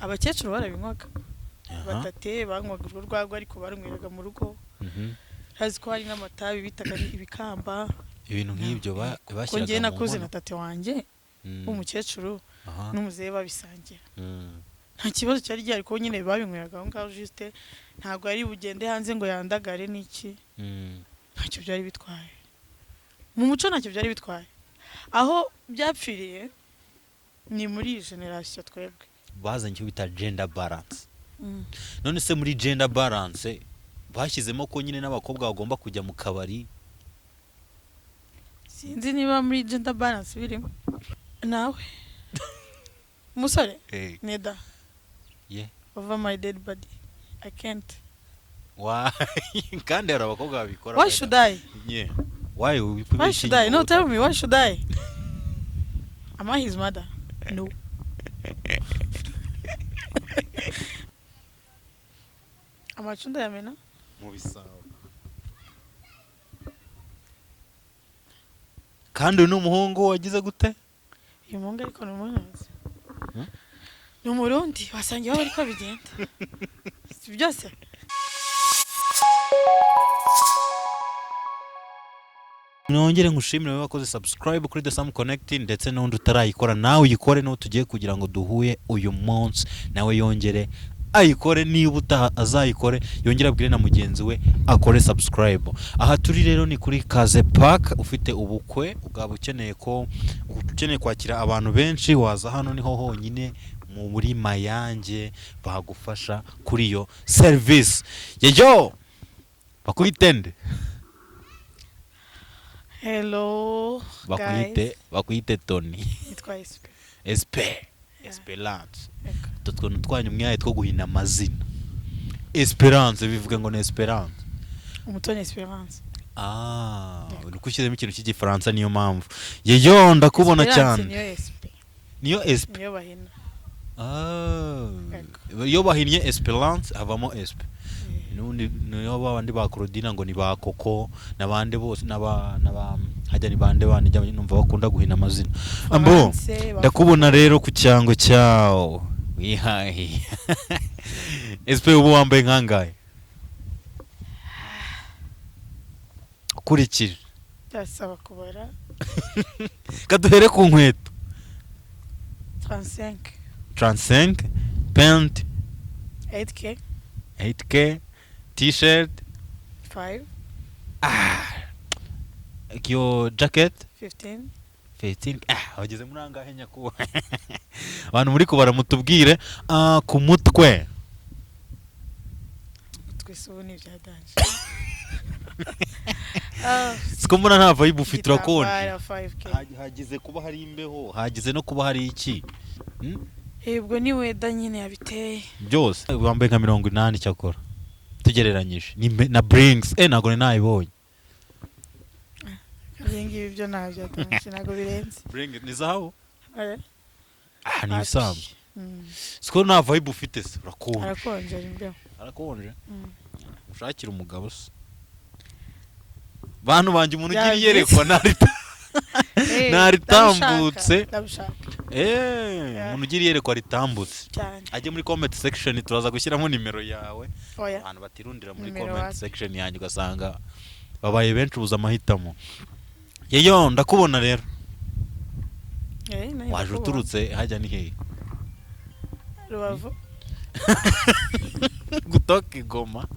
Abakecuru barabinywaga. Aha. Batate banywaga urwo rwagwa, ariko barunyweraga mu rugo. Hazi ko hari n'amatabi bitaga ibikamba. Ibintu nk'ibyo Ko bashyiraga njyewe mu nakuze nkono. na tate wanjye w'umukecuru n'umuzehe babisangira. Nta kibazo cyari gihari, kuko nyine babinyweraga aho ngaho, juste ntabwo yari bugende hanze ngo yandagare n'iki. Ntacyo byari bitwaye mu muco, ntacyo byari bitwaye. Aho byapfiriye ni muri iyi génération twebwe. Bazanye icyo bita gender balance. None se muri gender balance bashyizemo ko nyine n'abakobwa bagomba kujya mu kabari? Sinzi niba muri gender balance birimo. Nawe umusore neda over my dead body, I can't. Why? Kandi hari abakobwa babikora. Why should I? Yeah. Why? Why should I? No, tell me, why should I? Am I his mother? No. Amacunda yamena. Mu bisabo. Kandi uyu ni umuhungu wagize gute? Uyu muhungu ariko ni umuhanzi. Hmm? Ni umurundi, wasanga iwabo ariko bigenda. Si byose. Nongere nkushimire wowe wakoze subscribe kuri The Sam Connect, ndetse n'undi utarayikora nawe uyikore, n'uwo tugiye kugira ngo duhuye uyu munsi nawe yongere ayikore, niba utaha azayikore, yongere abwire na mugenzi we akore subscribe. Aha turi rero ni kuri Kaze Park. Ufite ubukwe, ukaba ukeneye ko ukeneye kwakira abantu benshi, waza hano, niho honyine muri Mayange bagufasha kuri iyo service. Yeyo, bakwitende. Hello, Bakwite guys. Bakwite Tony. Nitwa SP. SP. Yeah. Esperance. Eka. Utwo tuntu twanyu mwaye two guhina amazina, Esperance bivuga ngo ni Esperance. Umutoni Esperance. Ah. Yego. Uri gushyiramo ikintu cy'igifaransa, niyo mpamvu. Yeyo, ndakubona Esperance cyane. niyo SP. Niyo SP. Niyo bahina. Ah. Yego. Iyo bahinnye Esperance havamo SP. N'ubundi niyo babandi ba Claudine ngo ni ba Koko n'abandi bose n'aba n'aba hajya ni bande bandi njya numva bakunda guhina amazina. Ambo. France, Ndakubona rero ku cyango cyawo wihahiye. SP, ubu wambaye nkangahe ukurikije? Byasaba kubara. Kaduhere ku nkweto. 35. 35, pant? 8K. 8K, t-shirt? 5. Iyo jacket? 15. 15. Ah, wageze muri angahe nyakubahwa? Abantu muri kubara mutubwire. Ah, ku mutwe? Twese ubu ni ibya danger. Ah, Siko mbona nta vibe ufite, urakonje. Igitambaro 5K. Hagize kuba hari imbeho, hagize no kuba hari iki? Hmm? Ubwo ni weda nyine yabiteye. Byose wambaye nka 80 cyakora tugereranyije ni na brinks, ntabwo nari nayibonye. Ibi ngibi byo nta bya danger, ntabwo birenze. Brinks ni zahabu? Eh, Ah, ni ibisanzwe. Siko nta vibe ufite se, urakonje. Arakonje, ari imbeho. Arakonje. Ushakira umugabo se, bantu banjye, umuntu ugira Byagize. iyerekwa narita Eh, naritambutse. Ndabushaka. Umuntu ugira iyerekwa ritambutse cyane. Ajye muri comment section, turaza gushyiramo nimero yawe. Oya. Abantu batirundira muri Nimero comment wapi? section yanjye, ugasanga babaye benshi, ubuze amahitamo. Yeyo, ndakubona rero. Eh, nanjye Waje ndakubona. uturutse hajya ni hehe? Rubavu. Gutoka igoma,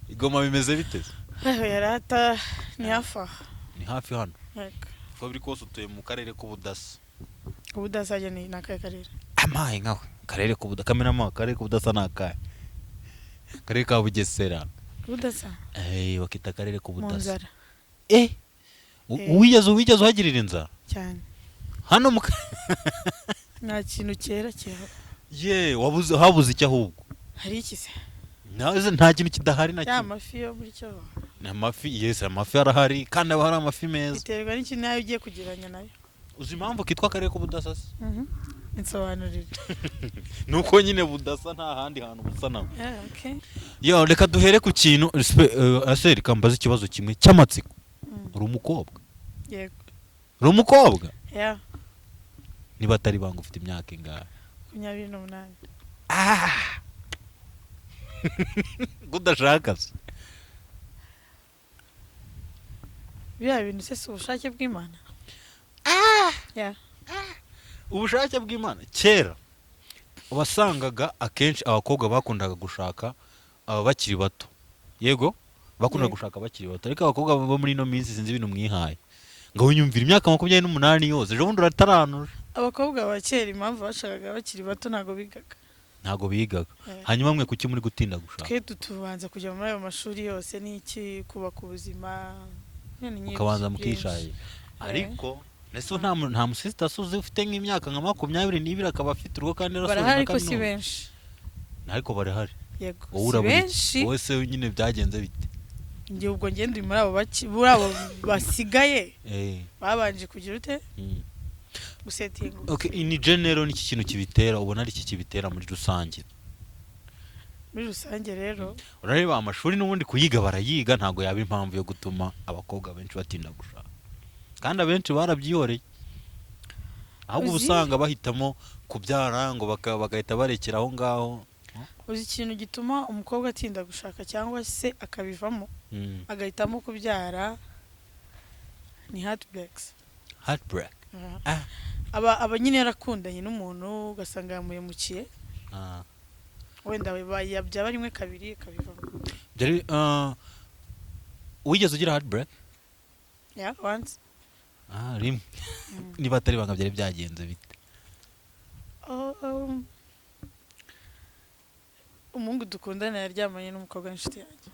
igoma bimeze bite se? Aho yarata ni hafi aha. Ni hafi hano? Yego. Uko biri kose utuye mu karere k'ubudasa. Ubudasajya ni akahe karere? Amaye nkawe, akarere k'ubudasa, kamerama, akarere k'ubudasa ni akahe? Akarere ka Bugesera. Ubudasa. Bakita akarere Mu k'ubudasa. nzara. Wigeze uhagirira inzara? Cyane. Hano mu Nta kintu cyera cyera. Ye, wabuze, habuze iki ahubwo? Hari iki se? Nta kintu kidahari na Ya kimwe. mafi yo muri cyo. Ni amafi, yes, amafi arahari, kandi aba hari amafi meza. Biterwa n'ikintu nayo ugiye kugereranya nayo. Uzi impamvu kitwa akarere k'ubudasa se? Insobanurire. Ni uko nyine budasa, nta handi hantu busa naho. Yeah, okay. Yo, reka duhere ku kintu ase reka mbaze ikibazo kimwe cy'amatsiko. Uri umukobwa? Yego. Uri umukobwa? Yeah. Niba atari banga, ufite imyaka ingahe? 28. Ah! Ko udashaka se? Biriya bintu se si ubushake bw'Imana? Yeah. Ubushake bw'Imana, kera wasangaga akenshi abakobwa bakundaga gushaka aba bakiri bato. Yego, bakundaga Yego. gushaka bakiri bato, ariko abakobwa bo muri ino minsi sinzi ibintu mwihaye, ngo winyumvire imyaka 28 yose, ejo bundi urataranuje. Abakobwa ba kera impamvu bashakaga bakiri bato, ntabwo bigaga. Ntabwo bigaga. Eh. Hanyuma mwe kuki muri gutinda gushaka? Twe tubanza kujya muri ayo mashuri yose n'iki, kubaka ubuzima nyine nyinshi, Mukabanza byinshi. mukishaye. Ariko ese nta musisita uzi ufite nk'imyaka nka 22 akaba afite urugo kandi yarasoje Barahari na ariko si kaminuza? benshi. Ariko barahari. Yego, Wowe si urabura iki? benshi. Wowe se nyine byagenze bite? Njye ubwo ngende muri abo muri abo basigaye babanje kugira ute? Gusetinga. Okay, in general niki kintu kibitera, ubona ari iki kibitera muri rusange? Muri rusange rero, Urareba amashuri n'ubundi kuyiga barayiga, ntabwo yaba impamvu yo gutuma abakobwa benshi batinda gushaka, kandi abenshi barabyihoreye, ahubwo uba Uzi- usanga bahitamo kubyara ngo bagahita barekera aho ngaho. Uzi ikintu gituma umukobwa atinda gushaka cyangwa se akabivamo, agahitamo kubyara? Ni heartbreaks. Heartbreak. Ah. Aba nyine yarakundanye n'umuntu, ugasanga yamuhemukiye. Wenda byaba rimwe, kabiri, akabivamo. Byari wigeze ugira heartbreak? Yeah, once. Ah, rimwe. Niba atari ibanga, byari byagenze bite? Oh, umuhungu dukundana yaryamanye n'umukobwa w'inshuti yanjye.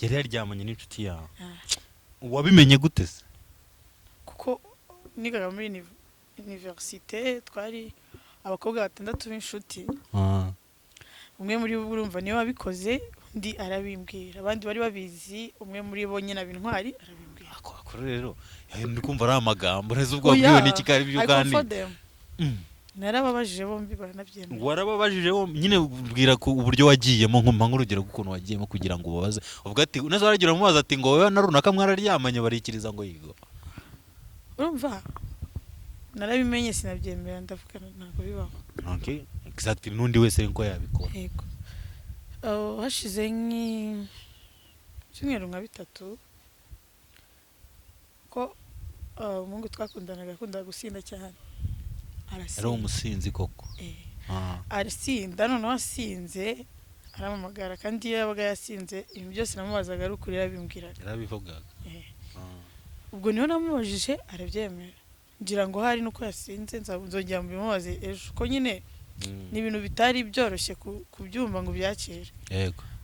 Yari yaryamanye n'inshuti yawe? Ah. Wabimenye gute se? Kuko nigaga muri université, twari abakobwa batandatu b'inshuti. Umwe muri bo, urumva, niwe wabikoze, undi arabimbwira. Abandi bari babizi, umwe muri bo nyine aba intwari arabimbwira. Ako rero ndi kumva ari amagambo neza, ubwo Oya, wabwiwe n'iki kari byo I kandi? comfort them. Narababajije bombi, baranabyemera. Warababajije nyine, ubwira ku uburyo wagiyemo, nkumva nk'urugero rw'ukuntu wagiyemo kugira ngo ubabaze, uvuga ati neza, waragira umubaza ati ngo wowe na runaka mwararyamanye, barikiriza ngo yigo? Urumva, narabimenye sinabyemera, ndavuga ntabwo bibaho. Okay, exactly, n'undi wese niko yabikora. Yego. Hashize nk'ibyumweru nka 3 ko umuhungu twakundanaga yakundaga gusinda cyane. Ari Arasinda. umusinzi koko? Eh. Ah. Arasinda, noneho asinze arampamagara, kandi iyo yabaga yasinze ibintu byose namubazaga ari ukuri yarabimbwiraga. Yarabivugaga. Eh. Ah. Ubwo niho namubajije arabyemera, ngira ngo hari nuko yasinze, nzongera mbimubaze ejo, ko nyine ni ibintu bitari byoroshye kubyumva ngo ubyakire.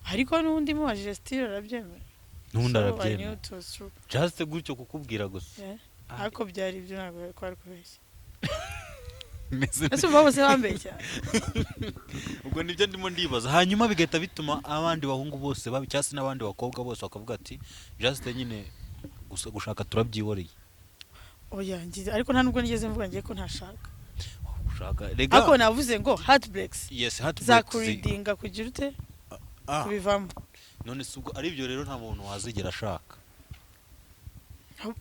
Ariko n'ubundi mubajije still arabyemera. N'ubundi So, I arabyemera. knew it was true. Just gutyo kukubwira gusa? Yeah. Ah. Ariko byari ibyo, ntabwo kwari kubeshya. Meze. Ese umva bose bambeshya? Ubwo nibyo ndimo ndibaza, hanyuma bigahita bituma abandi bahungu bose babi cyangwa se n'abandi bakobwa bose bakavuga ati just nyine gusa gushaka turabyihoreye. Oya, ngize, ariko nta nubwo nigeze mvuga ngiye ko ntashaka. Gushaka rega. Ariko navuze ngo heartbreaks Yes, heartbreaks. zakuridinga kugira ute? Ah, Kubivamo. none se ubwo ari byo rero, nta muntu wazigera ashaka?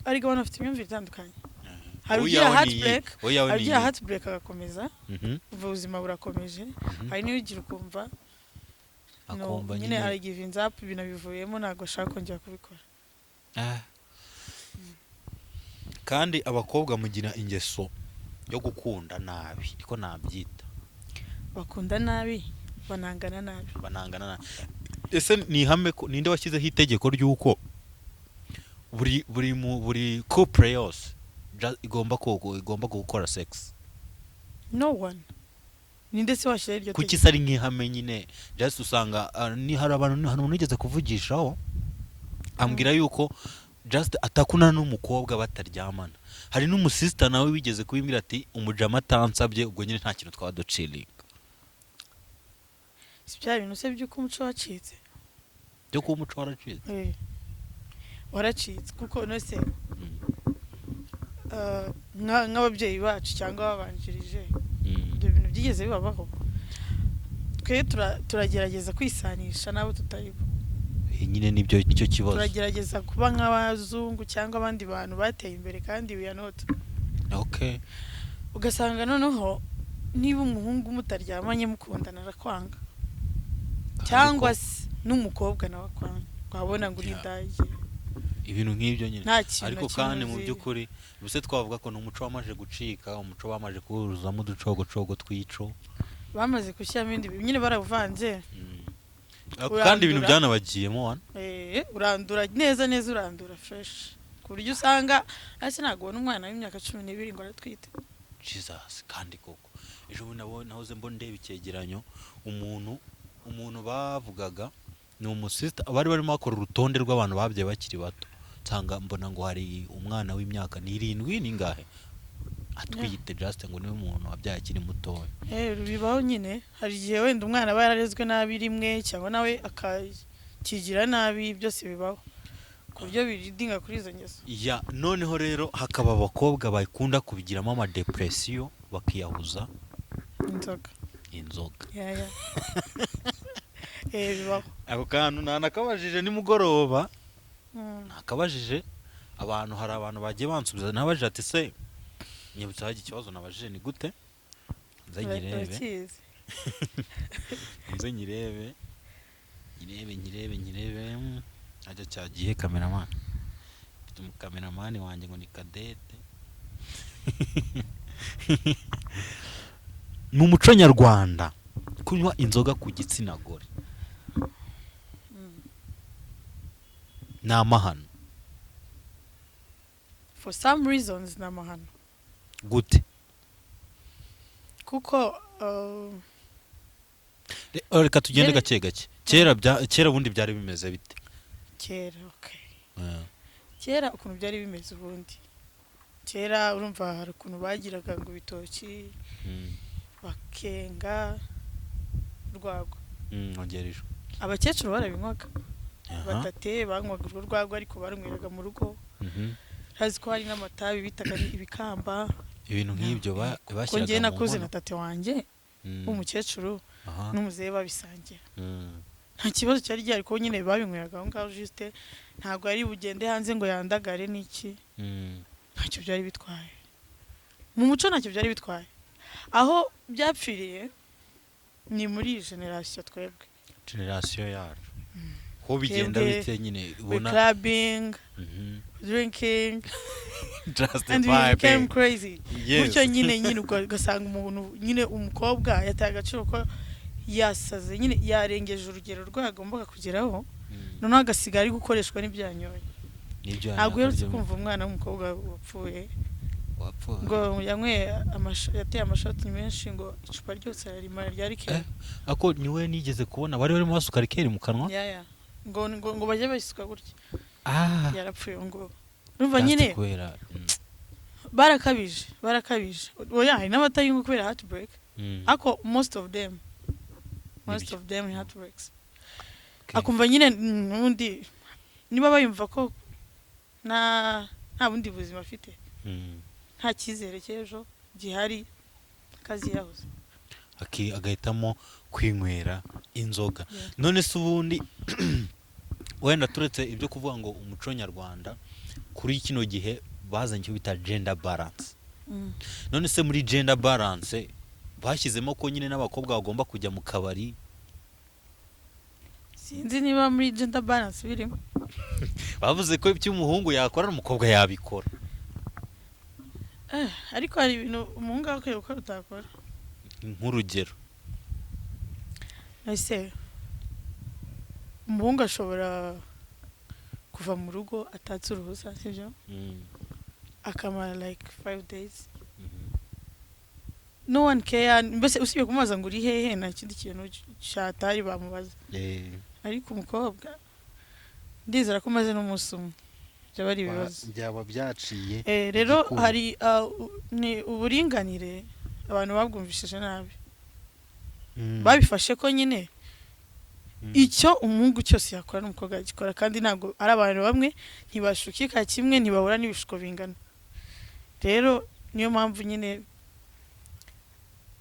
Ariko abantu bafite imyumvire itandukanye. Hari Wowe ugira iyawe ni iyihe? heartbreak, Wowe iyawe hari ni ugira iyihe? heartbreak agakomeza, umva ubuzima burakomeje. Hari n'ugira ukumva no, Akumva nyine nyine aragivinze up, ibintu abivuyemo, ntabwo ashaka kongera kubikora. Ah. Kandi abakobwa mugira ingeso yo gukunda nabi, niko nabyita. Bakunda nabi, banangana nabi. Banangana nabi. Ese ni ihame ko ninde washyizeho itegeko ry'uko buri couple yose igomba gukora sex? No one. Ninde se washyiraho iryo Kuki tegeko? se ari nk'ihame nyine? Just usanga ni hari abantu, hari umuntu wigeze kuvugishaho ambwira yuko just atakundana n'umukobwa bataryamana. Hari n'umusista nawe wigeze kubimbwira ati umujama atansabye, ubwo nyine nta kintu twaba duciringa. Si bya bintu se by'uko umuco wacitse? Byo kuba umuco waracitse? Eh, waracitse, kuko nose nk'ababyeyi bacu cyangwa babanjirije, ibyo bintu byigeze bibabaho? Twe turagerageza kwisanisha n'abo tutari bo. Eh, nyine nibyo, nicyo kibazo. Turagerageza kuba nk'abazungu cyangwa abandi bantu bateye imbere, kandi we are not. Ugasanga noneho Niba umuhungu mutaryamanye mukundana, arakwanga, cyangwa se n'umukobwa nawe akwanga, wabona ngo uri indaya. Ibintu nk'ibyo nyine. Nta kintu Ariko na kimwe kandi mu uzi. by'ukuri, ubuse twavuga ko ni umuco wamaze gucika, umuco bamaze kuwuzamo uducogocogo twico. Bamaze gushyiramo ibindi bintu nyine, baravanze. Ariko kandi ibintu Urandura. byanabagiyemo wana. Urandura neza neza, urandura fresh, ku buryo usanga hasi ntabwo ubona umwana w'imyaka 12 ngo aratwite. Jesus, kandi koko ejo bundi nahoze mbona ndeba icyegeranyo, umuntu bavugaga ni umusista, bari barimo bakora urutonde rw'abantu babyaye bakiri bato, nsanga mbona ngo hari umwana w'imyaka ni 7 ningahe atwite, just ngo niwe muntu wabyaye akiri mutoya. Bibaho nyine. Hari igihe wenda umwana aba yararezwe nabi rimwe, cyangwa nawe akakigira nabi, byose bibaho ku buryo biridinga kuri izo ngeso. Ya, noneho rero hakaba abakobwa bakunda kubigiramo amadepression, bakiyahuza inzoga. Inzoga. Ya, bibaho. Ako kantu ntanakabajije nimugoroba. Nakabajije abantu, hari abantu bagiye bansubiza. Nabajije ati: "Se nyibutsa hajya ikibazo nabajije ni gute?" Nze nyirebe. Urakizi. Nze nyirebe, nyirebe, nyirebe, nyirebe. Hajya cyagiye. Cameraman, mfite umukameramani wanjye ngo ni Kadete. Mu muco nyarwanda, kunywa inzoga ku gitsina gore ni amahano. For some reasons ni amahano. Gute? Kuko Reka tugende Mbere- gake gake. Kera ubundi byari bimeze bite? Kera, okay, kera ukuntu byari bimeze ubundi kera, urumva hari ukuntu bagiraga ngo ibitoki bakenga urwagwa. Ongera ijwi. Abakecuru barabinywaga. Aha. Batate banywaga urwo rwagwa, ariko barunyweraga mu rugo. Urazi ko hari n'amatabi bitaga ibikamba. Ibintu nk'ibyo Ko bashyiraga njyewe mu nakuze nkono. na tate wanjye w'umukecuru n'umuzehe babisangira. Nta kibazo cyari gihari, kuko nyine babinyweraga aho ngaho, juste ntabwo ari bugende hanze ngo yandagare n'iki. Ntacyo byari bitwaye mu muco, ntacyo byari bitwaye. Aho byapfiriye ni muri iyi generation twebwe. Generation yacu ho bigenda Twebwe, bite nyine? we Ubona clubbing, drinking just and we became vibing. crazy. Yes. Gutyo nyine ubwo ugasanga umuntu nyine, umukobwa yataye agaciro, ko yasaze nyine, yarengeje urugero rwo yagombaga kugeraho, noneho agasigara ari gukoreshwa n'ibyanyoye. Nibyo. Ntabwo uherutse Yanyoye. kumva umwana w'umukobwa wapfuye Wapfuye. ngo yanyweye yateye amashoti menshi, ngo icupa ryose ararimara rya liqueur? Ako niwe nigeze kubona bari barimo basuka liqueur mu kanwa. Ya, ngo bajye bayisuka gutya. Ah. Yarapfuye ngo urumva Just nyine kubera barakabije, barakabije. Oya, hari n'abatayinywa kubera heartbreak, ariko most of them, most Nibyo. of them ni heartbreaks. Okay. Akumva nyine n'ubundi niba bayumva ko nta bundi buzima afite, nta cyizere cy'ejo gihari, akaziyahuza. Agahitamo kwinywera inzoga. Yeah. None se ubundi wenda turetse ibyo kuvuga ngo umuco nyarwanda, kuri kino gihe bazanye icyo bita gender balance. None se muri gender balance bashyizemo ko nyine n'abakobwa bagomba kujya mu kabari? Sinzi niba muri gender balance birimo. Bavuze ko ibyo umuhungu yakora n'umukobwa yabikora. Ariko hari ibintu umuhungu aba akwiye gukora utakora. Nk'urugero? Ese umuhungu ashobora kuva mu rugo atatse uruhusa, sibyo? Akamara like 5 days, no one care. Mbese usibye kumubaza ngo uri hehe, nta kindi kintu cyatari bamubaza. Ariko umukobwa, ndizera ko umaze n'umunsi umwe byaba ari ibibazo. Byaba byaciye Rero igikuba. hari ni uburinganire abantu babwumvishije nabi. Babifashe ko nyine icyo umuhungu cyose yakora n'umukobwa yagikora, kandi ntabwo ari abantu bamwe, ntibashukika kimwe, ntibahura n'ibishuko bingana. Rero niyo mpamvu nyine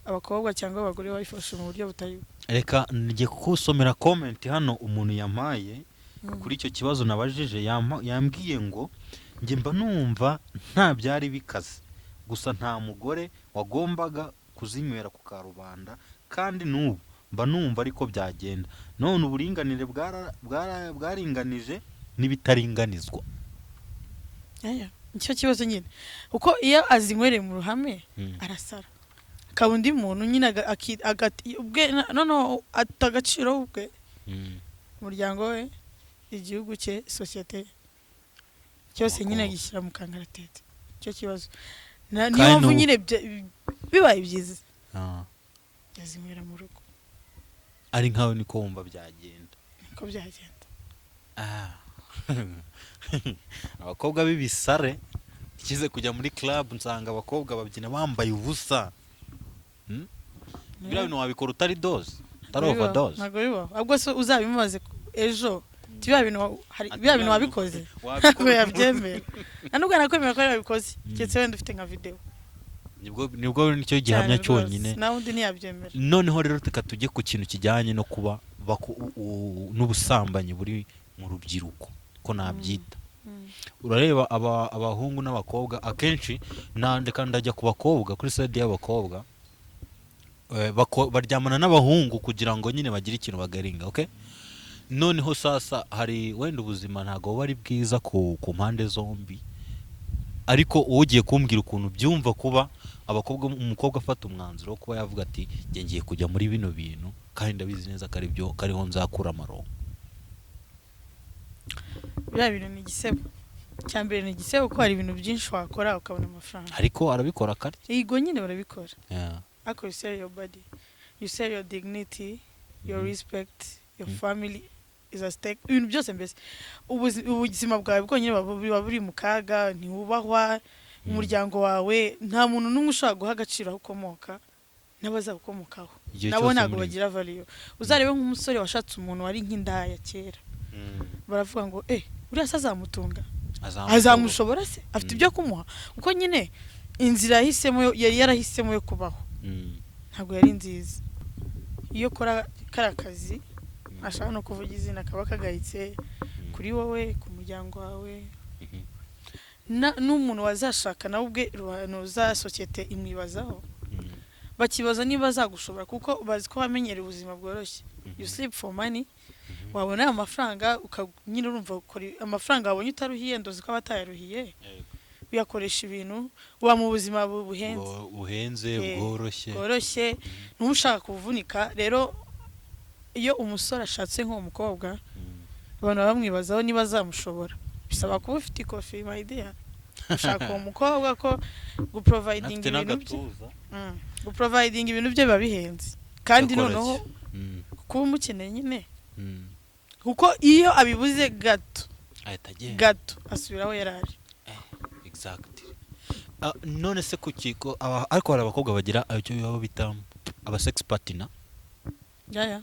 abakobwa cyangwa abagore babifashe mu buryo butari bwo. Reka njye kusomera comment hano umuntu yampaye kuri icyo kibazo nabajije. Yambwiye ngo: "Njye mba numva nta byari bikaze, gusa nta mugore wagombaga Kuzinywera ku karubanda, kandi n'ubu mba numva ariko byagenda. None uburinganire bwaringanije n'ibitaringanizwa. Aya, nicyo kibazo nyine, kuko iyo azinywereye mu ruhame arasara, akaba undi muntu nyine, ubwe noneho ata agaciro ubwe, umuryango we, igihugu cye, sosiyete cyose nyine Amakuru. gishyira mu kangaratete. Icyo kibazo. Kandi Niyo mpamvu nyine bibaye byiza yazinywera mu rugo. Ari nkawe niko wumva byagenda? Niko byagenda. Ah. Abakobwa b'ibisare, nkize kujya muri club nsanga abakobwa babyina bambaye ubusa. Biriya bintu wabikora utari dose, utari Ntabwo bibaho, overdose? Ntabwo bibaho. Ahubwo se uzabimubaze ejo, ti biriya bintu hari Ati biriya bintu biriya wabikoze? Wabikora. Ntabwo yabyemera, nta nubwo yanakwemera ko yabikoze, keretse wenda ufite nka video. Nibwo nicyo gihamya Cyane rwose. cyonyine. Nawe undi ntiyabyemera. Noneho rero reka tujye ku kintu kijyanye no kuba n'ubusambanyi buri mu rubyiruko, ko nabyita. Urareba abahungu n'abakobwa akenshi, reka ndajya ku bakobwa, kuri side y'abakobwa, baryamana n'abahungu kugira ngo nyine bagire ikintu bagaringa. Okay, noneho sasa hari wenda ubuzima ntabwo buba ari bwiza ku mpande zombi, ariko ugiye kumbwira ukuntu byumva kuba abakobwa, umukobwa afata umwanzuro wo kuba yavuga ati: "Njye ngiye kujya muri bino bintu kandi ndabizi neza ko ari byo kariho nzakura amaronko." Biriya bintu ni igisebo. Icya mbere ni igisebo, kuko hari ibintu byinshi wakora ukabona amafaranga. Ariko arabikora akarya. Yego nyine barabikora, ariko you sell your body, you sell your dignity, your respect, your family is at stake, ibintu byose mbese. Ubuzima bwawe bwonyine buba buri mu kaga, ntiwubahwa, umuryango wawe, nta muntu n'umwe ushobora guha agaciro aho ukomoka n'abazagukomokaho. Igihe Nabo cyose ntabwo bagira value. Uzarebe nk'umusore washatse umuntu wari nk'indaya kera, baravuga ngo: "Eh, uriya se azamutunga?" "Azamushobora se? Afite ibyo kumuha?" Kuko nyine inzira yahisemo yari yarahisemo yo kubaho ntabwo yari nziza. Iyo ukora kariya kazi, ashaka no kuvuga izina, kaba kagayitse kuri wowe, ku muryango wawe, n'umuntu wazashaka nawe ubwe, za sosiyete imwibazaho, bakibaza niba azagushobora, kuko bazi ko wamenyereye ubuzima bworoshye. You sleep for money, wabona ayo mafaranga nyine urumva ukora amafaranga wabonye utaruhiye, ndozi ko aba atayaruhiye, uyakoresha ibintu, uba mu buzima buhenze. Buhenze. Bworoshye. Bworoshye, ntushaka kuvunika. Rero iyo umusore ashatse nk'uwo mukobwa, abantu baba bamwibazaho niba azamushobora. Bisaba kuba ufite ikofi, my dear, ushaka uwo mukobwa ko guprovidinga Afite ibintu bye n'agatuza. Guprovidinga ibintu bye biba bihenze kandi Cyakora noneho ki? Kuba umukeneye nyine, kuko iyo abibuze gato Ahita agenda. gato, asubira aho yari ari. Exactly. Ah, none se kuki ko ariko hari abakobwa bagira icyo baba bita aba sex partner? Yaya,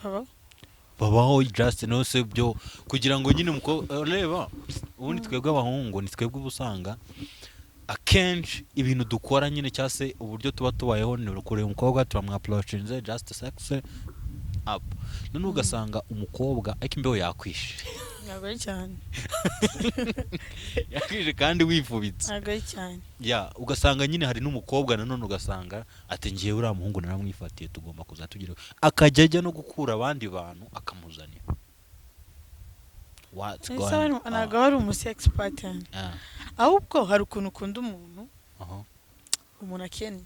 baba. Babaho just no se byo kugira ngo nyine umukobwa, reba ubundi twebwe abahungu ni twebwe uba usanga akenshi ibintu dukora nyine, cyangwa se uburyo tuba tubayeho, ni kureba umukobwa turamwapproachinze, just sex up, none ugasanga umukobwa ariko imbeho yakwishe. Ntabwo ari cyane. Yakwishe kandi wifubitse. Ntabwo ari cyane. Ya, ugasanga nyine hari n'umukobwa nanone ugasanga ati: "Ngiye uriya muhungu naramwifatiye, tugomba kuzatugira," akajya ajya no gukura abandi bantu akamuzanira. What's Ese going ntabwo on? aba ari umusex partner. Ahubwo hari ukuntu ukunda umuntu, umuntu akennye,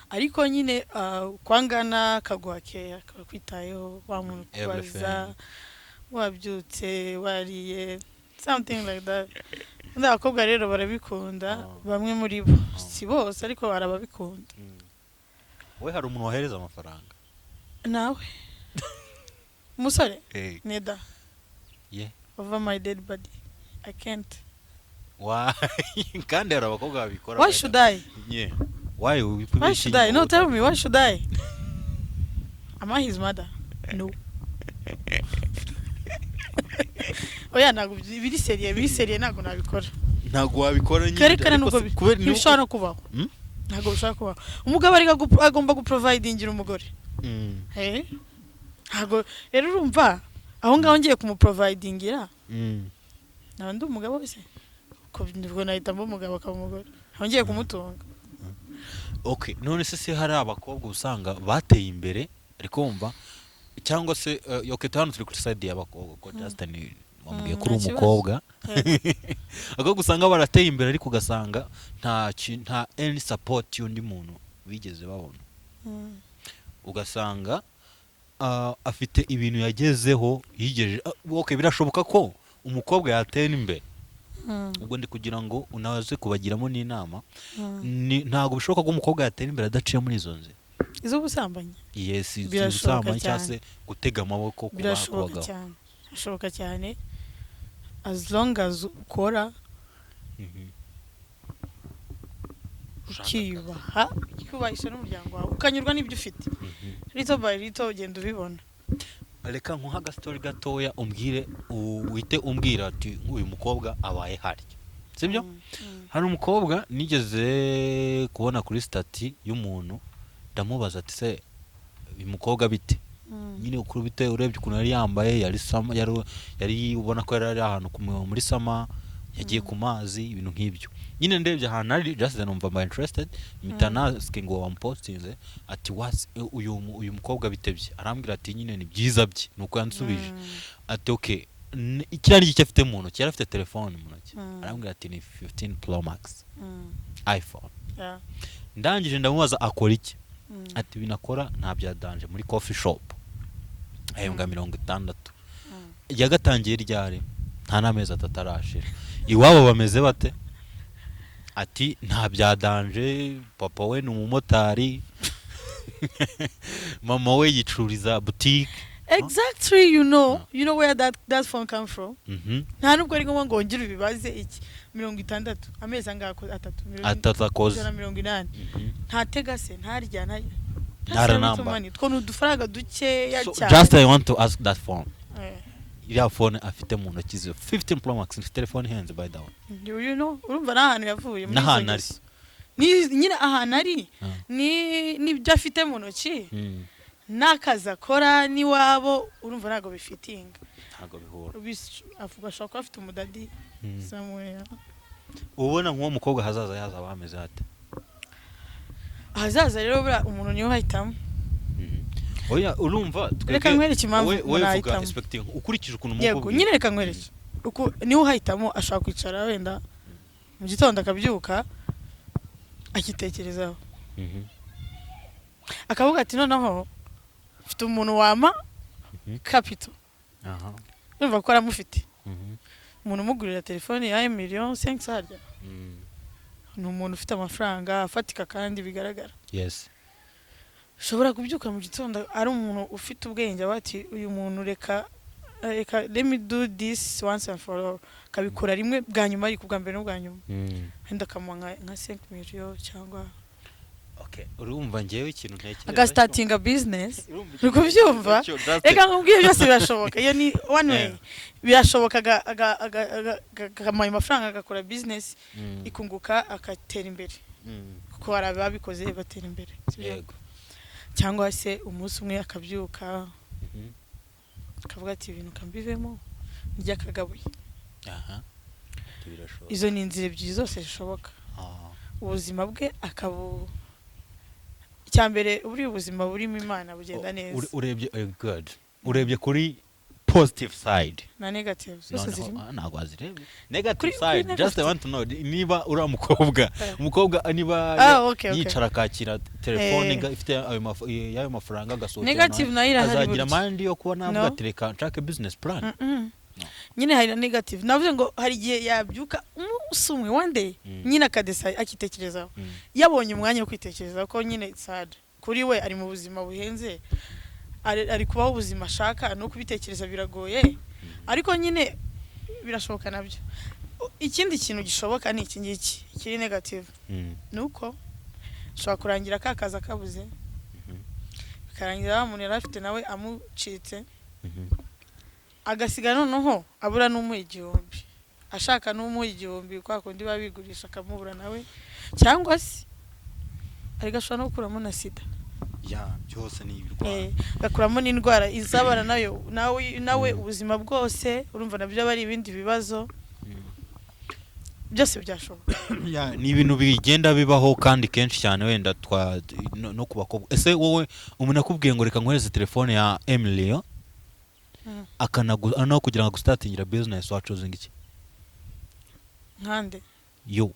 ariko nyine uko angana akaguha keya, akaba akwitayeho, wa muntu ukubaza Everything. wabyutse, wariye, something like that. Ubundi abakobwa rero barabikunda, bamwe muri bo, si bose, ariko hari ababikunda. We hari umuntu wohereza amafaranga? Nawe umusore neda Yeah. over my dead body, I can't. Why? Kandi hari abakobwa babikora. Why should I? Yeah. Why? Why should I? No, tell me, why should I? Am I his mother? No. Oya, ntabwo biri sérieux, biri sérieux, ntabwo nabikora. Ntabwo wabikora nyine. Kerekana Ariko nubwo kubera ntibishobora no kubaho. Ntabwo bishobora kubaho. Umugabo ariko agomba guprovidingira umugore. Eh? Ntabwo rero, urumva aho ngaho ngiye kumuprovidingira, naba ndi umugabo wese, ko nibwo nahita mba umugabo akaba umugore, aho ngiye kumutunga. Okay, none se hari abakobwa usanga bateye imbere, ariko wumva cyangwa se okay, hano turi kuri side y'abakobwa ko Justin wambwiye ko uri Nta kibazo. umukobwa. Abakobwa usanga barateye imbere, ariko ugasanga nta any support y'undi muntu bigeze babona. Ugasanga afite ibintu yagezeho yigejeje. Okay, birashoboka ko umukobwa yatera imbere. Ubwo ndi kugira ngo unaze kubagiramo n'inama. Ntabwo bishoboka ko umukobwa yatera imbere adaciye muri izo nzira? Iz'ubusambanyi? Yes, Birashoboka ubusambanyi cyangwa cyane. se gutega amaboko ku Birashoboka bagabo. cyane, birashoboka cyane, as long as ukora, ukiyubaha, ukiyubahisha n'umuryango wawe, ukanyurwa n'ibyo ufite. Little by little ugenda ubibona. Reka nkuha agastori gatoya, umbwire, uhite umbwira ati uyu mukobwa abaye harya, sibyo? Mm. Hari umukobwa nigeze kubona kuri status y'umuntu, ndamubaza ati: "Se uyu mukobwa bite?" Nyine ukuri bite, urebye ukuntu yari yambaye, yari summer, yari ubona ko yari ari ahantu muri summer, yagiye ku mazi, ibintu nk'ibyo nyine. Ndebye ahantu ari, just numva mba interested, mpita nasking uwo wamupostinze ati: "What's uyu mukobwa bite bye?" Arambwira ati nyine ni byiza bye, nuko yansubije. Ati: "Okay, kiriya ni iki afite mu ntoki?" Yari afite telefone mu ntoki. Arambwira ati: "Ni 15 Pro Max iPhone." Ndangije ndamubaza akora iki. Ati ibintu akora nta bya danger, muri coffee shop ahembwa 60. Yagatangiye ryari? Nta n'amezi 3 arashira. Iwabo bameze bate? Ati nta bya danger, papa we ni umumotari, mama we yicururiza butike. Exactly, you know where that phone come from. Nta nubwo ari ngombwa ngo wongere ubibaze iki. 60, amezi angahe 3 3 akoze. 180. Ntatega se, ntarya, nta Ntaranamba. Money. Two ni udufaranga dukeya So, cyane. just I want to ask that phone, iriya phone afite mu ntoki ze, 15 Pro Max, ni telefone ihenze, by the way. Urumva n'ahantu yavuye muri izo N'ahantu ari. ngeso. Ni nyine ahantu ari, ni n'ibyo afite mu ntoki, n'akazi akora n'iwabo, urumva ntabwo bifitinga. Ntabwo bihura. Avuga ashobora kuba afite umudaddy somewhere. Ubona nk'uwo mukobwa hazaza yazaba hameze hate? Ahazaza rero, buriya umuntu niwe uhitamo. Oya, urumva twebwe Reka nkwereke impamvu wowe umuntu vuga ahitamo. Expecting ukurikije ukuntu Yego. mukubwira. Nyine reka nkwereke uko niwe uhitamo. Ashobora kwicara wenda mu gitondo akabyuka akitekerezaho, akavuga ati: "Noneho mfite umuntu wampa capital." Urumva ko aramufite. Umuntu umugurira telefone ya miliyoni 5 harya, ni umuntu ufite amafaranga afatika kandi bigaragara. Ushobora kubyuka mu gitondo ari umuntu ufite ubwenge, aba ati: "Uyu muntu, reka let me do this once and for all," akabikora rimwe bwa nyuma, ariko ubwa mbere n'ubwa nyuma. Wenda akamuha nka 5 million cyangwa Okay, urumva ngewe ikintu ntekereza agastartinga business. Urumva Uri kubyumva? Reka nkubwire, byose birashoboka. Iyo ni one way. Birashoboka akamuha ayo mafaranga, agakora business ikunguka, agatera imbere, kuko hari ababikoze batera imbere, sibyo? Yego. Cyangwa se umunsi umwe akabyuka akavuga ati: "Ibintu kambivemo ndya akagabuye." Aha. Ibyo birashoboka. Izo ni inzira ebyiri zose zishoboka. Ubuzima bwe akabu icya mbere, buriya ubuzima burimo Imana bugenda neza. Urebye good, urebye kuri positive side. Na negative zose Noneho, zirimo. Ntabwo wazirebye negative Kuri side. Just I negative. want to know niba uriya mukobwa, umukobwa niba Okay, okay. yicara akakira telefone ifite y'ayo mafaranga, agasohokera Negative nayo irahari azagira burya. mind yo kuba navuga No. ati: "Reka nshake business plan"? No. Nyine hari na negative. Navuze ngo hari igihe yabyuka umunsi umwe, one day, nyine akadesa akitekerezaho, yabonye umwanya wo kwitekerezaho, ko nyine it's hard kuri we, ari mu buzima buhenze, ari kubaho ubuzima ashaka, no kubitekereza biragoye, ariko nyine birashoboka nabyo. Ikindi kintu gishoboka ni iki ngiki kiri negative, ni uko ushobora kurangira ka kazi akabuze, bikarangira wa muntu yari afite nawe amucitse, agasigara noneho abura n'umuha 1000, ashaka n'umuha 1000 kwa kundi baba bigurisha, akamubura nawe, cyangwa se ariko ashobora no gukuramo na sida. Ya, byose ni ibirwara. Agakuramo n'indwara izabana nayo nawe ubuzima bwose. Urumva nabyo aba ari ibindi bibazo. Byose byashoboka. Yeah, ni ibintu bigenda bibaho kandi kenshi cyane, wenda twa no ku bakobwa. Ese wowe umuntu akubwiye ngo reka nkohereze telefone ya Emilio, akanagu no kugira ngo agustartingira business, wachoosinga iki? Nkande? Yo.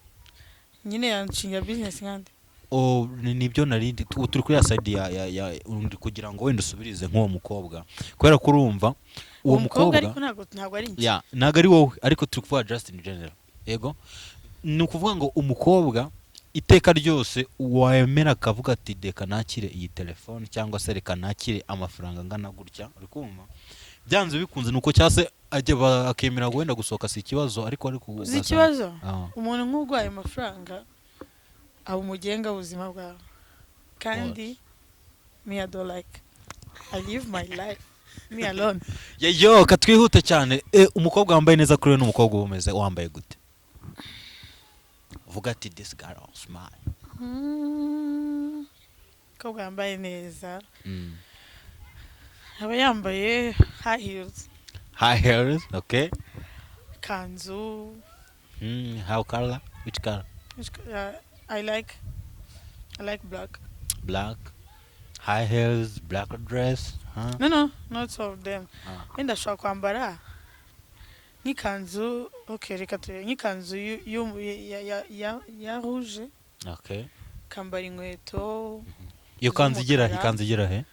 Nyine yanshinga business nkande? O, nibyo nari turi kuri ya side ya undi, kugira ngo wenda usubirize nk'uwo mukobwa, kubera ko urumva uwo mukobwa. Ariko ntabwo ari njye. Yeah, ntabwo ari wowe, ariko turi kuvuga just in general. Yego, ni ukuvuga ngo umukobwa iteka ryose wemera akavuga ati reka nakire iyi telefone, cyangwa se reka nakire amafaranga angana gutya, uri kumva byanze bikunze nuko, cyangwa se ajya akemera wenda gusohoka si ikibazo, ariko Uzi ugasanga- ikibazo? Ah. Umuntu nk'urwaye amafaranga aba umugenga w'ubuzima bwawe, kandi me, I don't like, I live my life me alone. Yo, katwihute cyane. Umukobwa wambaye neza kuri we ni umukobwa uba umeze wambaye gute? Uvuga ati this girl smart. Umukobwa wambaye neza aba yambaye high heels. High heels, okay. Ikanzu. How color, which color? I like black. Black high heels, black dress, huh? No, not all of them. Ah. Wenda ashobora kwambara nk'ikanzu, okay, reka turebe nk'ikanzu ya rouge, akambara inkweto Iyo kanzu igera he? z'umukara. Ikanzu igera he?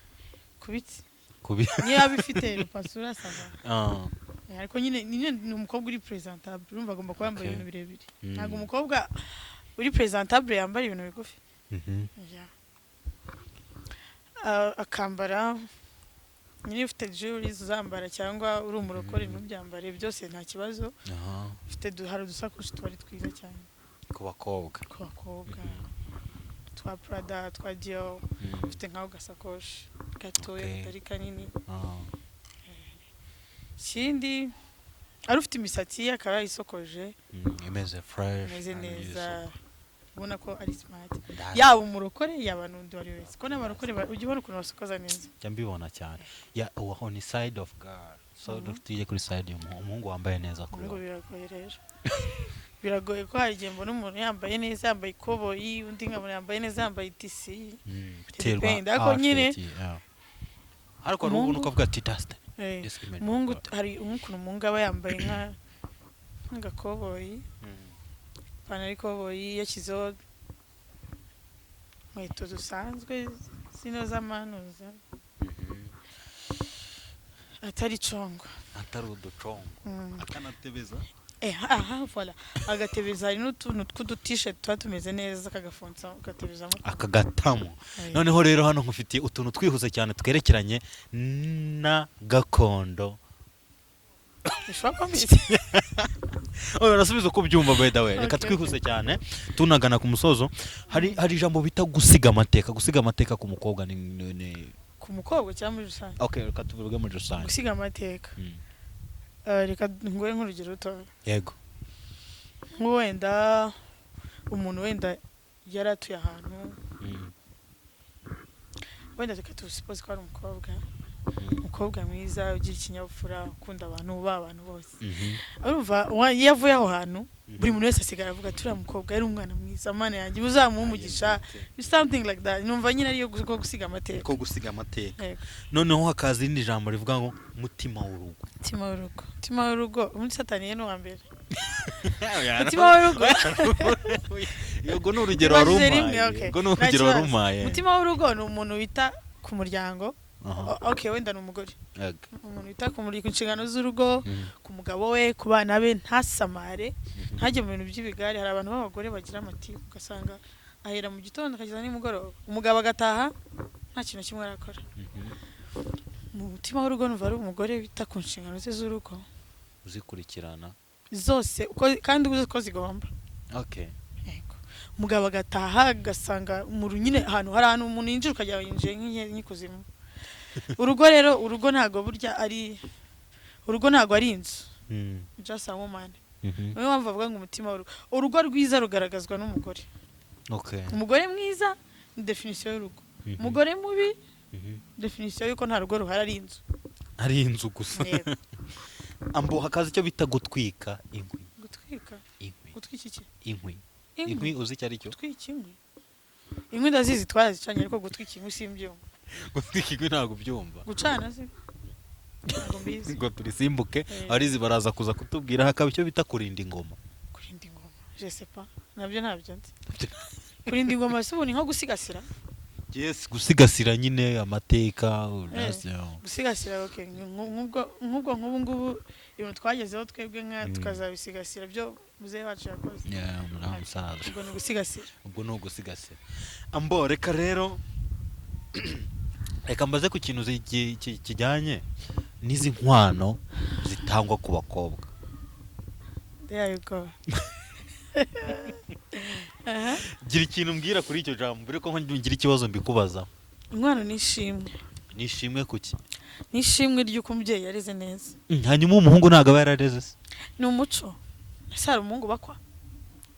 Ku biti. Kubi. Niyo yaba ifite rupasura, ça va. Ah. Ariko nyine ni umukobwa uri presentable, urumva agomba kuba yambaye ibintu birebire. Ntabwo umukobwa uri presentable yambara ibintu bigufi. Yeah. Ah, akambara nyine ufite jewelries uzambara, cyangwa uri umurokore ntubyambare, byose nta kibazo. Ufite hari udusakoshi tuba ari twiza cyane. Ku bakobwa. Ku bakobwa, twa Prada, twa Dior. Ufite nk'aho gasakoshi gatoya, katari kanini. Ikindi ari ufite imisatsi ye akaba yayisokoje. Imeze fresh. Imeze kandi neza, yuzuye. Ubona ko ari smart. Yaba umurokore, yaba n'undi uwo ari we wese, ko n'abarokore ujya ubona ukuntu basokoza neza. Njya mbibona cyane. Yeah, uwo on side of girl, so tujye kuri side y'umuhungu, umuhungu wambaye neza kuri Ngo wowe. Biragoye rero, biragoye ko hari igihe mbona umuntu yambaye neza yambaye ikoboyi, undi nkabona yambaye neza yambaye itisi. Biterwa Depend, ariko nyine- outfit, yeah. Ariko hari ubuntu ukavuga ati that's the this image. Umuhungu, hari nk'ukuntu umuhungu aba yambaye nk'agakoboyi, ipantaro y'ikoboyi, yashyizeho inkweto zisanzwe zino z'amanuza, atari congo. Atari uducongo. Akanatebeza. Aha, voilà, agatebeza. Hari n'utuntu tw'udutisheti tuba tumeze neza, kagafunza ugatebezamo. Akagatamo. Noneho rero hano nkufitiye utuntu twihuse cyane twerekeranye na gakondo. Bishobora kuba mbizi. Oh, urasubiza uko ubyumva. By the way, reka Okay. twihuse cyane tunagana ku musozo. Hari ijambo bita gusiga amateka. Gusiga amateka ku mukobwa ni Ku mukobwa cyangwa muri rusange? Okay, reka tuvuge muri rusange. Gusiga amateka. Reka nguhe nk'urugero rutoya. Yego. Nk'ubu wenda umuntu wenda yari atuye ahantu, wenda reka tusuppose ko ari umukobwa, umukobwa mwiza ugira ikinyabupfura, ukunda abantu, ubaha abantu bose. Urumva iyo avuye aho hantu, buri muntu wese asigara avuga ati uriya mukobwa yari umwana mwiza, Mana yanjye uzamuhe umugisha, something like that. Numva nyine ariyo ko gusiga amateka. Ko gusiga amateka. Yego. Noneho hakaza irindi jambo rivuga ngo mutima w'urugo. Mutima w'urugo, mutima w'urugo, ubundi Satani ye ni uwa mbere. Mutima w'urugo. Yego, ni urugero wari Ibajije rimwe, umpaye. okay. Yego, ni Nta urugero wari kibazo. umpaye. Mutima w'urugo ni umuntu wita ku muryango. Okay, wenda ni umugore, umuntu wita ku nshingano z'urugo, ku mugabo we, ku bana be, ntasamare, ntajye mu bintu by'ibigare. Hari abantu b'abagore bagira amatiku, ugasanga ahera mu gitondo akageza nimugoroba, umugabo agataha nta kintu na kimwe arakora. Mu mutima w'urugo numva ari umugore wita ku nshingano ze z'urugo Uzikurikirana. zose kandi uzi ko zigomba. Yego. Umugabo agataha agasanga nyine ahantu hari ahantu umuntu yinjira ukajya yinjiye nk'ikuzimu. Urugo rero, urugo ntabwo burya ari urugo, ntabwo ari inzu, just a woman. Niyo mpamvu bavuga ngo umutima w'urugo, urugo rwiza rugaragazwa n'umugore. Umugore mwiza ni définition y'urugo. Umugore mubi, définition y'uko nta rugo ruhari, ari inzu. Ari inzu gusa. Yego. Ambo hakaza icyo bita gutwika inkwi. Gutwika? Inkwi. Gutwika iki? Inkwi. Inkwi uzi icyo ari cyo? Gutwika inkwi? Inkwi ndazizi, twarazicanye, ariko gutwika inkwi simbyumva. Gutwika inkwi ntabwo ubyumva? Gucana se ntabwo mbizi. Ngo turisimbuke. Eh. Abarizi baraza kuza kutubwira. Hakaba icyo bita kurinda ingoma. Kurinda ingoma, je sais pas, nabyo ntabyo nzi. Kurinda ingoma se ubu ni nko gusigasira? Yes, gusigasira nyine amateka. Gusigasira, okay. Nk'ubwo nk'ubu ngubu ibintu twagezeho twebwe nka tukazabisigasira byo muzehe wacu yakoze. Yeah, muri musaza. Ubwo ni ugusigasira. Ubwo ni ugusigasira. Ambo, reka rero, reka mbaze ku kintu kijyanye n'izi nkwano zitangwa ku bakobwa. There you go. Aha. Gira ikintu mbwira kuri icyo jambo mbere ko ngira ikibazo mbikubaza. Inkwano ni ishimwe. Ni ishimwe kuki? Ni ishimwe ry'uko umubyeyi yareze neza. Hanyuma umuhungu ntabwo aba yarareze se? Ni umuco. Ese hari umuhungu bakwa?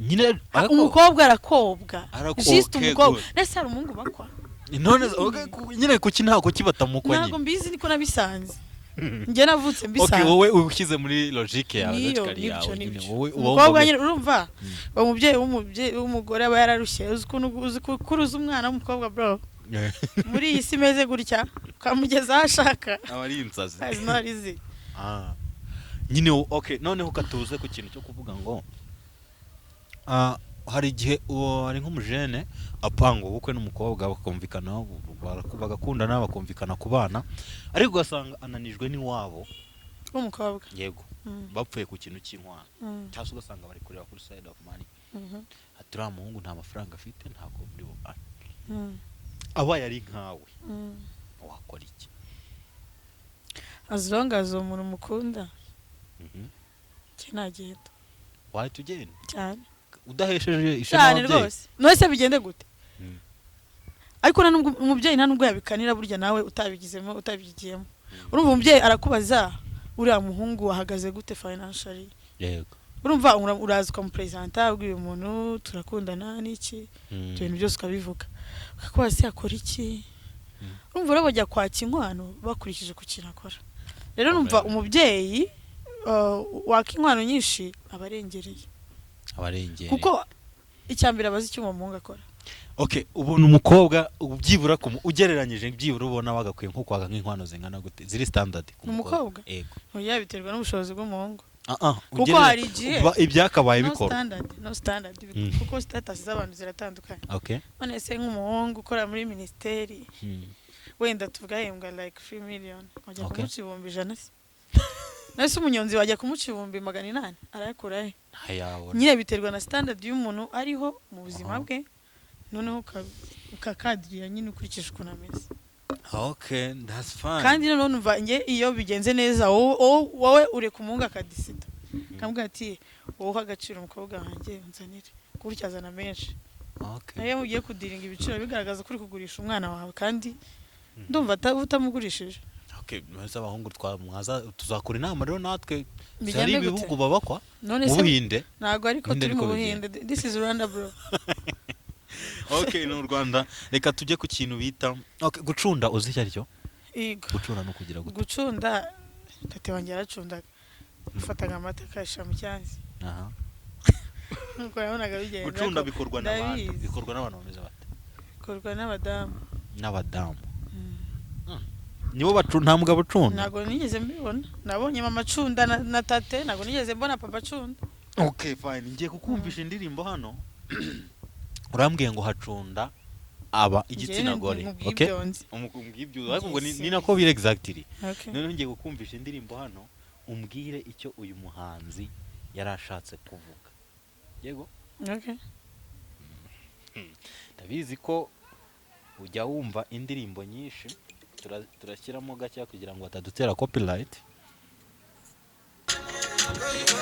Nyine ariko Umukobwa arakobwa. Juste umukobwa. Good. Ese hari umuhungu bakwa? None okay, nyine kuki nta kuki batamukwa? Ntabwo Nyine mbizi, niko nabisanze, njye navutse okay. mbisanze. Wowe ushyize muri logique yawe, Niyo logically nibyo. yawe nyine, Nibyo. wowe uba Umukobwa wumva nyine, urumva, uwo mubyeyi w'umugore aba yararushye. Uzi ukuntu uzi kuruza umwana w'umukobwa, bro, muri iyi si imeze gutya, ukamugeza aho ashaka. Aba ari insazi. It's not easy. Ah. Nyine okay, noneho katuze ku kintu cyo kuvuga ngo hari igihe uwo ari nk'umujene apanga ubukwe n'umukobwa, bakumvikana, bagakundana, bakumvikana ku bana, ariko ugasanga ananijwe n'iwabo w'umukobwa. Yego. Bapfuye ku kintu cy'inkwano, cyangwa se ugasanga bari kureba kuri side of money, ati uriya muhungu nta mafaranga afite, ntabwo muri bubane. Abaye ari nkawe, wakora iki? As long as uwo muntu mukunda, njye nagenda. Wahita ugenda? Cyane. Udahesheje ishema Cyane. ababyeyi? Rwose, none se bigende gute? Ariko nta nubwo umubyeyi, nta nubwo yabikanira burya nawe utabigizemo, utabigiyemo. Urumva, umubyeyi arakubaza: "Uriya muhungu ahagaze gute financially?" Urumva, uraza ukamupresenta, ubwira uyu muntu turakundana n'iki, ibyo bintu byose ukabivuga, ukakubaza se akora iki. Urumva rero bajya kwaka inkwano bakurikije ku kintu akora. Rero numva umubyeyi waka inkwano nyinshi aba arengereye. Abarengere. Kuko icya mbere abazi icyo uwo muhungu akora. Okay, ubona umukobwa byibura ugereranyije, byibura ubona wagakwiye nko kwaka nk'inkwano zingana gute ziri standard ku Umukobwa? Yego. Oya, biterwa n'ubushobozi bw'umuhungu. Ah ah. Kuko hari igihe ibyakabaye no bikorwa. standard, no standard, kuko status z'abantu ziratandukanye. None se nk'umuhungu ukora muri minisiteri, wenda tuvuga ahembwa like 3 million, wajya kumuca 100,000 se? None se umunyonzi wajya kumuca 800,000, arayakura he? Ntayabona. Nyine biterwa na standard y'umuntu ariho mu buzima bwe, noneho ukakadiriya nyine ukurikije ukuntu ameze. Okay, that's fine. Kandi noneho numva njye iyo bigenze neza, wowe ureka umuhungu akadisida, akamubwira ati: "Wowe uha agaciro umukobwa wanjye, unzanire gutya." Azana menshi. Nayo mugiye kudiringa ibiciro, bigaragaza ko uri kugurisha umwana wawe, kandi ndumva utamugurishije. Okay, mwese abahungu mwaza tuzakora inama rero natwe. Bigende Hari gute? ibihugu babakwa None mu se Buhinde. Ntabwo ariko Buhinde turi mu niko. Buhinde. This is Rwanda, bro. Okay, ni u Rwanda. Reka tujye ku kintu bita, okay, gucunda. Uzi icyo ari cyo? Yego. Gucunda no kugira gute? Gucunda, tate wanjye yaracundaga, afataga amata akayashyira mu cyansi. Nuko yabonaga bigenda. Gucunda Ariko bikorwa n'abantu ndabizi. Bikorwa n'abantu bameze bate? Bikorwa n'abadamu. N'abadamu nibo bacunda? Nta mugabo ucunda? Ntabwo nigeze mbibona. Nabonye mama acunda na tate, ntabwo nigeze mbona papa acunda. Okay, fine. Ngiye kukumvisha indirimbo hano, urambwiye ngo hacunda aba igitsina gore. Okay. Nkubwibyo nzi. Umubwibyo, ariko ngo Yes. ni nako biri exactly. Okay. Noneho ngiye kukumvisha indirimbo hano, umbwire icyo uyu muhanzi yari ashatse kuvuga. Yego. Okay. Ndabizi ko ujya wumva indirimbo nyinshi. Turashyiramo gake kugira ngo batadutera copyright.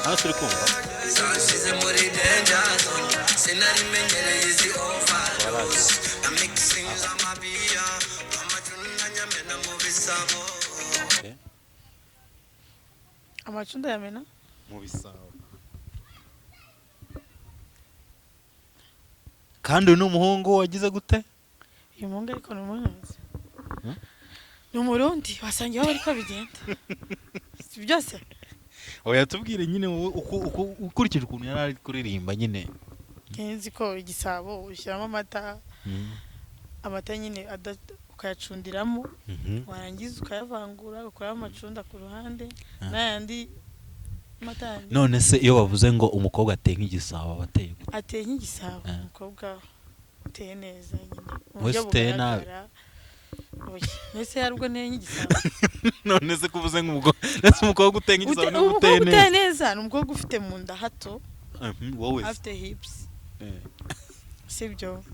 Hano turi kumva Zansize muri danger zone, sinarimenyereye izi overdose. Amixing amabiya, amacunda nyamena mu bisabo. Okay. Amacunda yamena Mu bisabo. Kandi uyu ni umuhungu wagize gute? Uyu muhungu ariko ni umuhanzi. Hmm? Ni Umurundi, wasanga iwabo ariko bigenda, si byose. Oya, tubwire nyine wowe uko ukurikije ukuntu yari ari kuririmba nyine. Nzi ko igisabo ushyiramo amata, amata nyine ukayacundiramo, warangiza ukayavangura, ugakuramo amacunda ku ruhande n'ayandi mata yandi. None se iyo bavuze ngo umukobwa ateye nk'igisabo, aba ateye gute? Ateye nk'igisabo, umukobwa uteye neza nyine mu Wese buryo uteye nabi. bugaragara. Oya, mbese hari ubwo nteye nk'igisabo? None se kuvuze nk'umukobwa, ndetse umukobwa uteye nk'igisabo niba Umukobwa uteye uteye neza? neza ni umukobwa ufite mu nda hato, Wowe se? afite hips, sibyo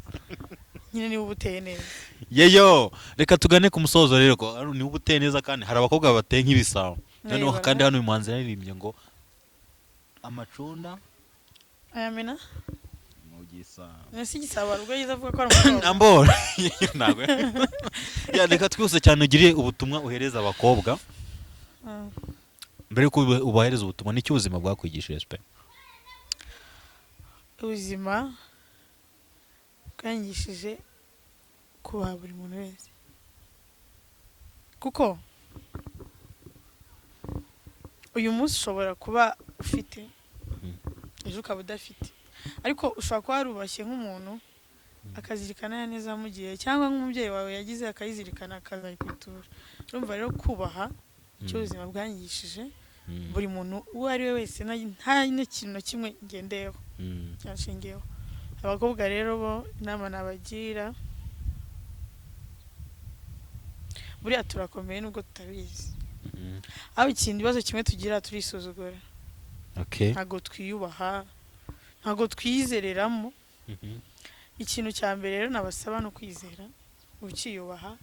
nyine, niba uba uteye neza. Yeyo, reka tugane ku musozo rero, ko niba uteye neza, kandi hari abakobwa bateye nk'ibisabo noneho. Barahari. Kandi hano uyu muhanzi yaririmbye ngo amacunda ayamena mu gisabo. Ese igisabo hari ubwo yize avuga ko ari umukobwa? Ambora ntabwo ya. Reka twihuse cyane, ugire ubutumwa uhereza abakobwa. Mbere yuko ubahereza ubutumwa, nicyo ubuzima bwakwigishije pe? Ubuzima bwanyigishije kubaha buri muntu wese, kuko uyu munsi ushobora kuba ufite, ejo ukaba udafite, ariko ushobora kuba warubashye nk'umuntu akazirikana ya neza amugiriye, cyangwa nk'umubyeyi wawe yagize akayizirikana akazayikwitura. Urumva rero, kubaha icyo ubuzima bwanyigishije, buri muntu uwo ari we wese, nta n'ikintu na kimwe ngendeyeho cyanshingiyeho. Abakobwa rero bo, inama nabagira, buriya turakomeye nubwo tutabizi. Aho ikintu, ibibazo kimwe tugira, turisuzugura. Ntabwo twiyubaha, ntabwo twiyizereramo. Ikintu cya mbere rero nabasaba ni ukwizera, ukiyubaha,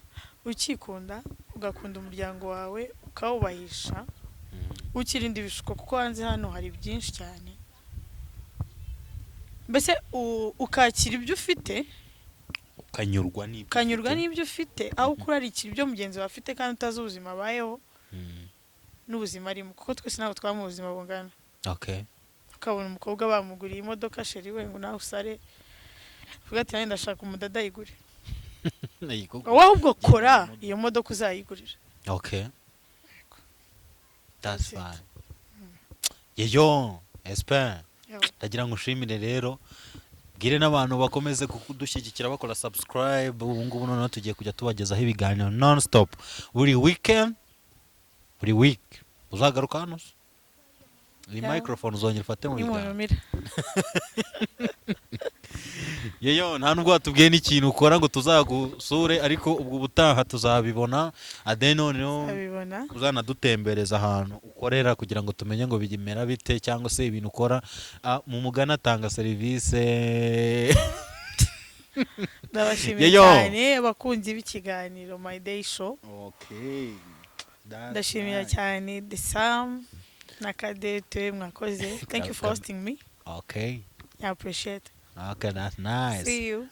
ukikunda, ugakunda umuryango wawe, ukawubahisha, ukirinda ibishuko, kuko hanze hano hari byinshi cyane. Mbese ukakira ibyo ufite. Ukanyurwa n'ibyo Ukanyurwa ufite. n'ibyo ufite, aho kurarikira ibyo mugenzi wawe afite kandi utazi ubuzima abayeho n'ubuzima arimo, kuko twese ntabwo twaba mu buzima bungana. Ukabona umukobwa bamuguriye imodoka, chéri we, ngo nawe usare, uvuga ati: "Nanjye ndashaka umudada ayigure." Wowe ahubwo kora iyo modoka uzayigurira. Okay, that's That's it. fine. Yeyo, Espe, Yawe. ndagira ngo ushimire rero, bwire n'abantu bakomeze kudushyigikira bakora subscribe. Ubu ngubu noneho tugiye kujya tubagezaho ibiganiro non stop buri weekend, buri week. Uzagaruka hano se? Iyi microphone uzongera ufate mu biganza? Nimuntumira. Yeyo, nta nubwo watubwiye n'ikintu ukora ngo tuzagusure, ariko ubwo ubutaha tuzabibona ade noneho. Abibona. Uzanadutembereza ahantu ukorera kugira ngo tumenye ngo bimera bite, cyangwa se ibintu ukora. Mu mugana atanga serivisi. Ndabashimiye Yeyo. cyane abakunzi b'ikiganiro My Day Show. Okay. Ndashimira cyane The Sam na Cadette, mwakoze. Thank you for hosting me. I appreciate. Okay, that's nice. See you.